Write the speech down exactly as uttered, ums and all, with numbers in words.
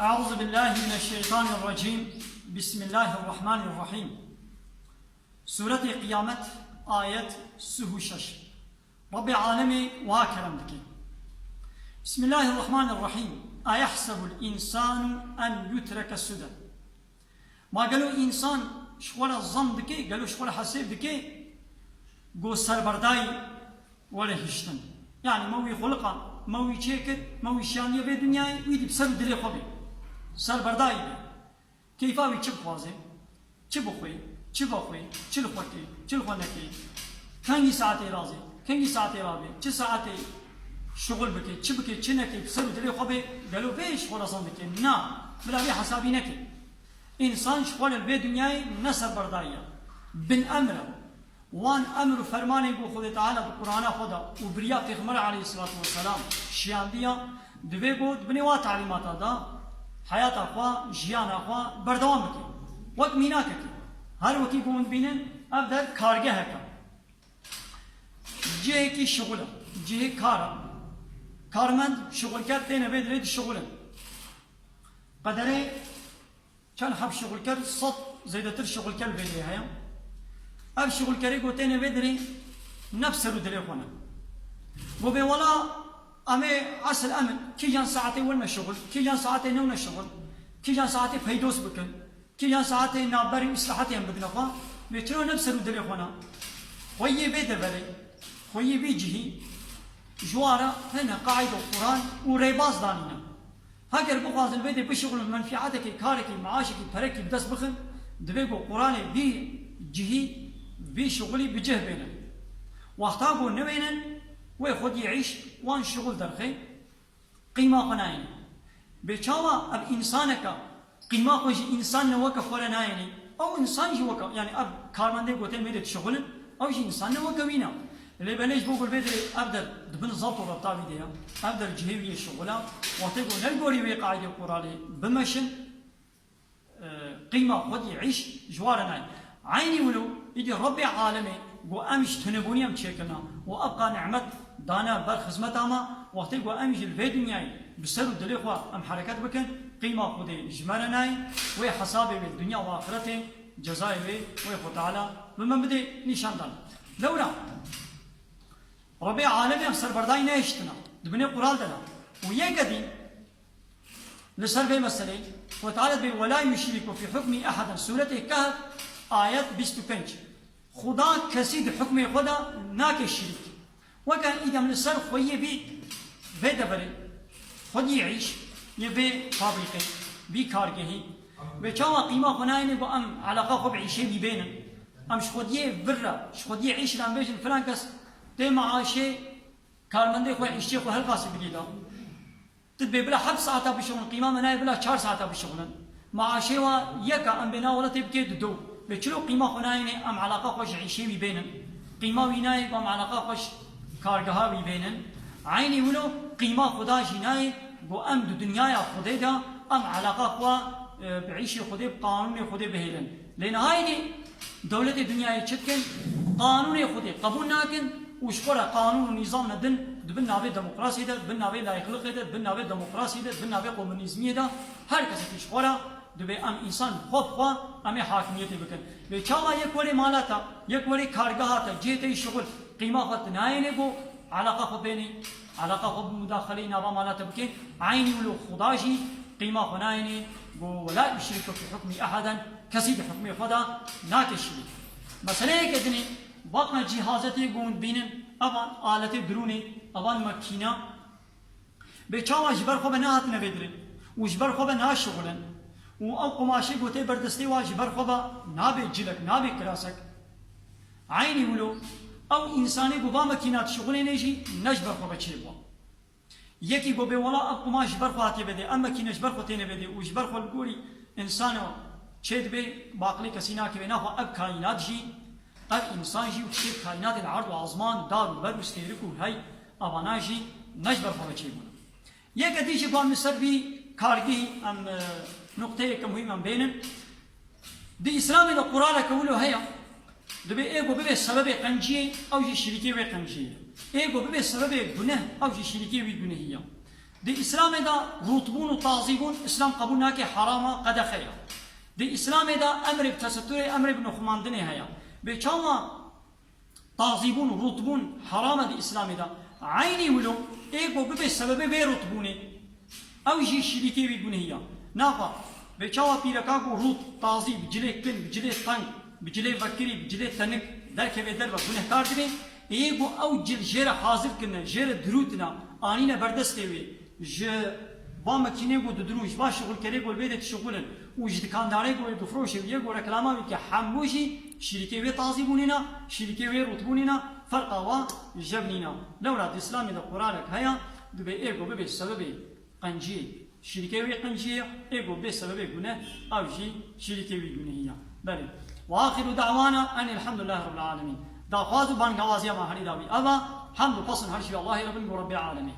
أعوذ بالله من الشيطان الرجيم. بسم الله الرحمن الرحيم. Sûretê Qiyamet, ayet sih û şeş. Rabbê Alemê wiha kerem dike. Bismillahirrahmanirrahîm. Eyehsebul însanu en yutreke sude. Ma gelo însan ji xwe re zan dike, gelo ji xwe re hesêb dike, ku serberdayî were hiştin? Yanî me wî xuliqa, me wî çêkir, me wî şiyandiye vê dinyayê, wî dî bi ser û dilê xwe bê. Serberdayî bê. Keyfa wî çi bixwaze, çi bixwe, çi vexwe, çi li xwe ke, çi li xwe neke, kengî saetê razê, kengî saetê rabê, çi saetê şixul bike, çi bike, çi neke, bi ser û dilê xwe bê, gelo vê ji xwe re zan dike? Na, bila vê hesabî neke. Însan ji xwe re li vê dinyayê ne serberdayî ye. Bin emr e. Wan emr û fermanên ku Xwedê Teala di Qur'ana xwe de û bi riya Pêxember aleyhisselatu vesselam şiyandiya, divê ku di binê wan talîmata de heyata xwe, jiyana xwe berdewam bike. Wek mînakekê, her wekî ku hûn dibînin, ev der kargehek e. Cihekî şixul e, cihê kar e. Karmend, şixulker têne vê dirê dişixulin. Qederê çend heb şixulker, sed zêdetir şixulker li vê derê heye. Ev şixulkerê ku têne vê derê ne bi ser û dilê xwe ne. Ku bê wela em ê esil em in, kîjan saetê werine şixul, kîjan saetê newne şixul, kîjan saetê peydos bikin, kîjan saetê navberê îsrahetê em bidine xwe, bê çiro ne bi ser û dilê xwe ne. Xweyê vê deverê, xweyê vê cihî, ji wan re hene qaîde û Quran û rêbaz danîne. Heger bixwazin vê dê bişixulin, menfîetekê, karekî, meaşekî, perekî bi dest bixin, divê ku Quranê vî cihî, vî şixulî bi cih bênin. Wexta ku niwênin, wê xwedî îş wan şixul derxê, qîma xwe nayêne. Bê çawa ev însaneka qîma xwe ji însan ne weke xwe re nayêne? Ew însan jî weke, yanî ev karmendê ku tên vê dê dişixulin, ew jî însan ne weke wî ne. Lê belê ji bo ku vê derê ev der di bin zebt û rebta wî de ye. Ev der cihê wî yê şixul e. Wextê ku ne li gorî wê qaîdê Quranê bimeşin, e, qîma xwedî îş ji wan re nayê. Eynî wilo, îdî Rebbê Alemê ku em ji tunebûnî em çêkirine û ev qa nimet dane ber xizmeta me, wextê ku em jî li vê dinyayê bi ser û dilê xwe em hereket bikin, qîma Xwedê ji me re nayê, wê hesabê wê dinya û axiretê, cezayê wê, wê Xwe Teala bi me bidê nîşan dan. Lewra Rebbê Alemê em serberdayî nehiştine, di binê Qural de ne. Û yeke dî, Li ser vê meselê, Xwedê Teala dibê, "Ve la yuşriku fî hukmî eheden." Sûretê Kehf, ayet bîst û pênc. Xuda kesî di hukmê xwe de nake şirîk. Weke îdem li ser xweyê vî, vê deverê, xwedî îş, yê vê fabrîqê, vî kargehî, vê çawa qîma xwe nayêne ku em eleqa xwe bi îşê vî bênin? Em ji xwediyê vir re, ji xwediyê îş re em bêjin, filan kes tê meaşê karmendê xwe, îşçê xwe hilqasî bidî da. Tu dibê bila heft saeta bişixulin, qîma me nayê bila çar saeta bişixulin. Maaşê wa yek e, em bê na welatê bikê dido. Bê çilo qîma xwe nayênê, em eleqa xwe ji îşê wî bênin. Qîma wî nayê ku em eleqa xwe ji kargeha wî bênin. Eynî wilo qîma Xuda jî nayê ku em di dinyaya Xwedê de em eleqa xwe, e, bi îşê Xwedê, bi qanûnê Xwedê bihêlin. Lê niha êdî dewletê dinyayê çi dikin? Qanûnê Xwedê qebûl nakin û ji xwe re qanûn û nîzam nedin, di bin navê demokrasiyê de, di bin navê layîqliqê de, di bin navê demokrasiyê de, di bin navê komunîzmiyê de her kesekî ji xwe re dibê em însan xwe bi xwe em ê hakimiyetê bikin. Lê çawa yek werê mala te, yek werê kargeha te, cihê te yî şixul, qîma xwe tu nayênê ku eleqa xwe bênê, eleqa xwe bi mudaxeleyî nava mala te bikê, eynî wilo Xuda jî qîma xwe nayênê ku "Ve la yuşriku fî hukmî eheden", kesî di hukmê xwe de nake şirîk. Meseleyeke dinê, baqna cîhazetê ku hûn dibînin, evan aletê dirûnê, evan makîna, bê çawa ji ber xwe ve nehatine vê dirê û ji ber xwe ve naşixulin û ew qumaşê ku tê ber destê wa ji ber xwe ve nabe cilek, nabe kirasek. Eynî wilo, ew însanê ku va makîna dişixulêne jî ne ji ber xwe ve çêbû. Yekî got, "Bê wela ev qumaş ji ber xwe hatiye vê dê, ev makîne ji ber xwe têne vê dê û ji ber xwe li gorî însano çê dibe, bi aqilê kesî nake vê." Naxwe ev kaînat jî, ev însan jî û tiştê kaînatên erd û azman, dar û ber û stêrik û hey, evana jî ne ji ber xwe ve çêbûne. Yeke dî jî ku em li ser vî kargehî em, e, nuqteyeke muhîm em bênin. Di Îslamê de quraleke wilo heye, dibê ê ku bibe sebebê qenciyê, ew jî şirîkê wê qenciyê ye. Ê ku bibe sebebê guneh, ew jî şirîkê wî gunehî ye. Di Îslamê de rûtbûn û tazîbûn Îslam qebûl nake, herama, qedexe ya. Di Îslamê de emrê bi teseturê, emrê bi nixumandinê heye. Bê çawa tazîbûn, rûtbûn heram e di Îslamê de? Eynî wilo ê ku bibe sebebê vê rûtbûnê, ew jî şirîkê wî gunehî ya. Naxa bê çawa pîreka ku rût, tazî, bi cilê kin, bi cilê teng, bi cilê vekirî, bi cilê tenik derkeve derve, gunehkar dibe. Ê ku ew cil jê re hazir kirine, jê re dirûtine, anîne ber destê wê, ji va makînê ku didirûn, ji va şixulkerê ku li vê de dişixulin û ji dikandarê ku wê bifroşe û yê ku reklama wî dike, hemû jî şirîkê wê tazîbûnê ne, şirîkê wê rûtbûnê ne, ferqa wa jev nîne. Lewra di Îslamê de quranek heye, dibê ê ku bibê sebebê qenciyê, şirîkê wê qenciyê, ê ku bê sebebê gune, ew jî şirîkê wî gunehî ye. Belê. Ve axiru da'wana enil hamdulillahî rabbil alemin. Daxwaz û bangewaziya me herî dawî ev e, hemd û pesn her jî Allahê re bin ku Rebbê alemê.